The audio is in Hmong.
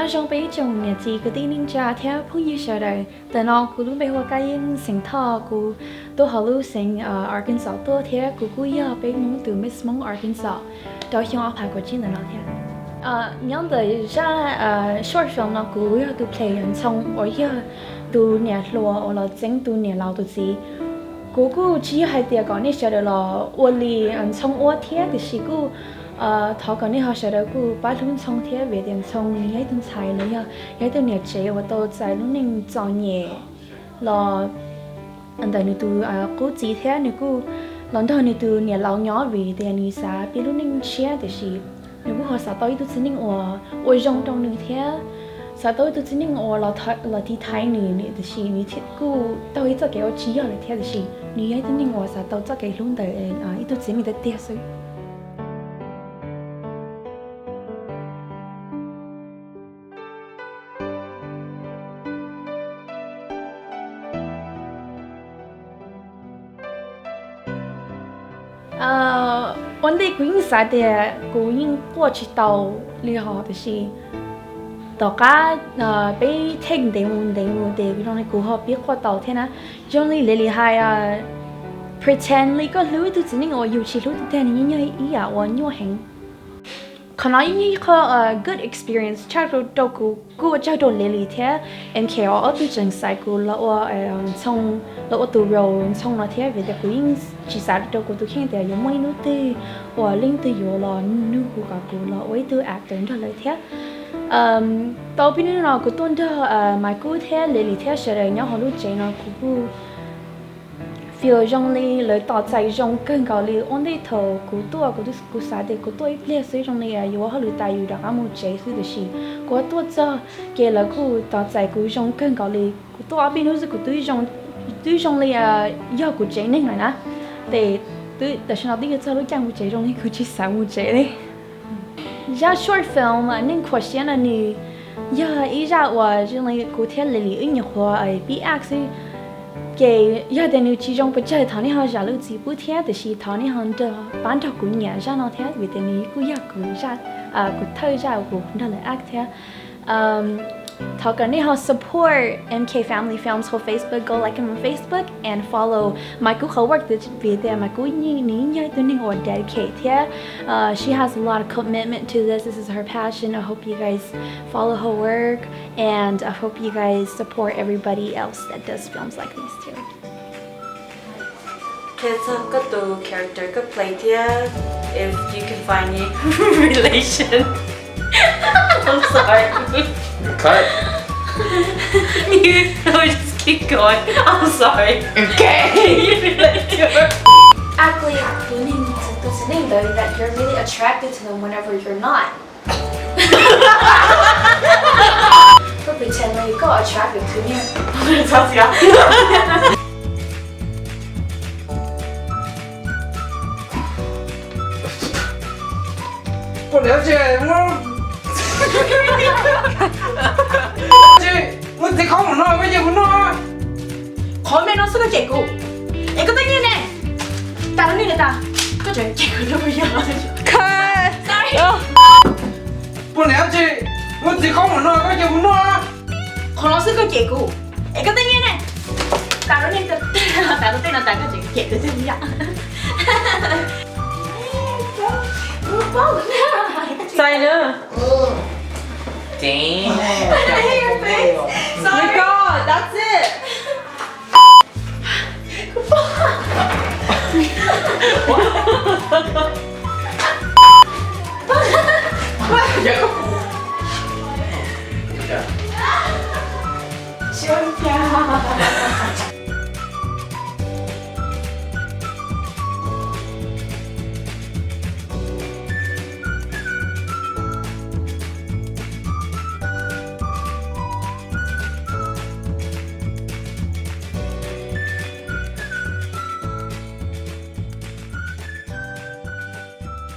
Nyob zoo peb ib tsoom niam txiv kwv tij neej tsa thiab phooj ywg sawv daws. Ntawm no kuv lub npe hu ua Kab Yeej xeem Thoj, kuv tuaj hauv lub xeev Arkansas tuaj thiab kuv kuj yog peb Hmoob tus Miss Hmoob Arkansas rau xyoo ob phav kaum tsib ntawm no thiab. Nyob ntawm zaj short film no kuv yog tus play Ntxhoo uas yog tus niam hluas uas los txeeb tus niam laus tus txiv. Kuv kuj tsis yog hais tias kom nej sawv daws los ua li Ntxhoo ua thiab, tiam sis kuj thov kom nej ho sawv daws kuj pab hlub Ntxhoo thiab, vim tias Ntxhoo nws yog ib tug ntxhais los yog, yog ib tug niam tsev uas tau txais lub neej txom nyem los ntawm nws tus qub txiv thiab nws kuj los nrog nws tus niam laus nyob vim tias nws xav pib lub neej tshiab, tiam sis nws kuj ho xav tau ib tug txiv neej uas ua zoo rau nws thiab xav tau ib tug txiv neej uas los tiv thaiv nws, tiam sis nws kuj taug ib txoj kev uas tsis yog lawm thiab, tiam sis nws yog ib tug neeg uas xav tau txoj kev hlub ntawm ib tug txiv neej tiag tiag xwb. Ua ntej kuv yeej xav tias kuv yeej quaj tsis tau li hos, tiam sis tom qab peb theej ntev mus ntev mus ces zoo li kuv ho pib quaj tau thiab na. Zoo li Lily hais, pretend li koj hlub ib tug txiv neej uas yus tsis hlub tiag tiag nws yeej yog ib yam uas nyuaj heev. Qhov no yeej yog ib qho good experience tshaj rau kuv, kuj ua tsaug rau Lily thiab M K uas ob tug tseem xaiv kuv los ua Ntxhoo, los ua tus role Ntxhoo no thiab, vim tias kuv yeej tsis xav rau kuv tus kheej tias yuav muaj ib hnub twg uas leej twg yuav los nug kuv kom kuv los ua ib tug actor nrog lawv thiab. Tau pib hnub no kuv tuaj nrog Maiv Kub thiab Lily thiab sawv daws nyob hauv lub tsev no kuv kuj feel zoo li lawv tos txais zoo kawg nkaus li. Ua ntej thaum kuv tuaj kuv xav tias kuv tuaj ib pliag xwb zoo li yuav ua hauj lwm tas yus rov qab mus tsev xwb, tiam sis kuv tuaj txog ces lawv kuj tos txais kuv zoo kawg nkaus li. Kuv tuaj ob peb hnub xwb kuv twb zoo li yog kuv tsev neeg lawm na. Ces tam sim no twb yuav txog lub caij mus tsev zoo li kuv tsis xav mus tsev li. Zaj short film Neej Khuam Siab no nws yog ib zaj uas zoo li kuv thiab Lily wb nyuam qhuav pib act xwb. Ces yog tias nws tsis zoo pes tsawg thov nej ho zam lub txim pub thiab, tiam sis thov nej ho pab nrog kuv nyiam zaj no thiab vim tias nws kuj yog kuv, kuv thawj zaj uas kuv nrog lawv act thiab. Thov kom nej ho support M K Family Films hauv Facebook, go like him on Facebook and follow Maiv Kub qhov work vim tias Maiv Kub nws yeej yog ib tug neeg uas dedicate thiab she has a lot of commitment to this. This is her passion. I hope you guys follow her work and I hope you guys support everybody else that does films like these too. Qhia txog koj tus character koj play thiab if you can find any relation. I'm sorry. Cut. You, no, just keep going. I'm sorry. Okay. You relate to her. Ugly, tus neeg, tus txiv neej ntawd that you're really attracted to them whenever you're not. Koj pretend li koj attracted to him. Txhob txia. Puas niam tsis muab, tsis muab txiv khaub mus noj, muab yeej mus noj. Qhov me no xwb koj cem kuv, es koj tej nyiaj ne? Tas lub neej tas, koj tseem cem kuv rau yog. Puas niam tsis muab txiv khaub mus noj, koj yeej mus noj. Qhov no xwb koj cem kuv, es koj tej nyiaj ne? Tas lub neej tas, tas lub neej no tas koj tseem cem kuv tej nyiaj. Txais na. Damn. Sorry. That's it.